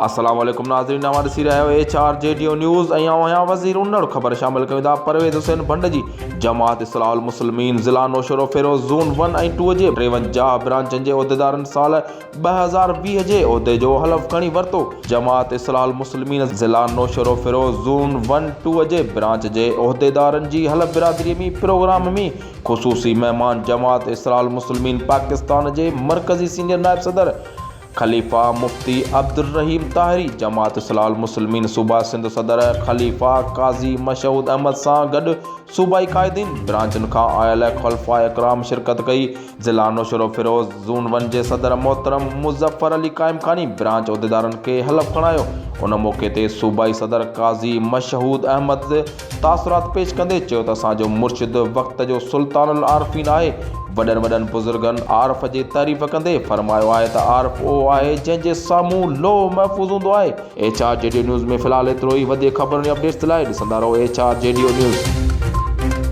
السلام عليڪم ناظرين اوهان ڏسي رهيا آهيو H R G D O news ۽ آئون آهيان وزير انڙ خبر شامل ڪيون ٿا پرويز حسين ڀنڊ جي جماعت اصلاح المسلمين ضلع نوشهروفيروز زون ون ۽ ٽو جي 53 برانچن جي عهديدارن سال 2020 جي عهدي جو حلف کڻي ورتو جماعت اصلاح المسلمين ضلع نوشهروفيروز زون ون ٽو جي برانچ جي عهديدارن جي حلف برادري ۾ پروگرام ۾ خصوصي مهمان جماعت اصلاح المسلمين پاڪستان جي مرڪزي سينيئر نائب صدر خليفه مفتي عبدالرحيم طاهري، جماعت اصلاح المسلمين صوبه سنڌ صدر خليفه قاضي مشهود احمد سان گڏ صوبائي قائدين، برانچن کان آيل خلفاء اڪرام شرڪت ڪئي. ضلع نوشهروفيروز زون ون جي صدر محترم مظفر علي قائمخاني برانچ عهديدارن کي حلف کڻايو. ان موقعي تي صوبائي صدر قاضي مشهود احمد تاثرات پيش ڪندي چيو ته اسان جو مرشد وقت جو سلطان العارفين آهي، وڏن وڏن بزرگن عارف جي تعريف ڪندي فرمايو آهي ته عارف اهو آهي جنهن جي سامهون لوح محفوظ هوندو آهي. H R G D news ۾ في الحال ايترو ئي، وڌيڪ خبرن ۽ اپڊيٽس لاء ڏسندا رهو H R G D news.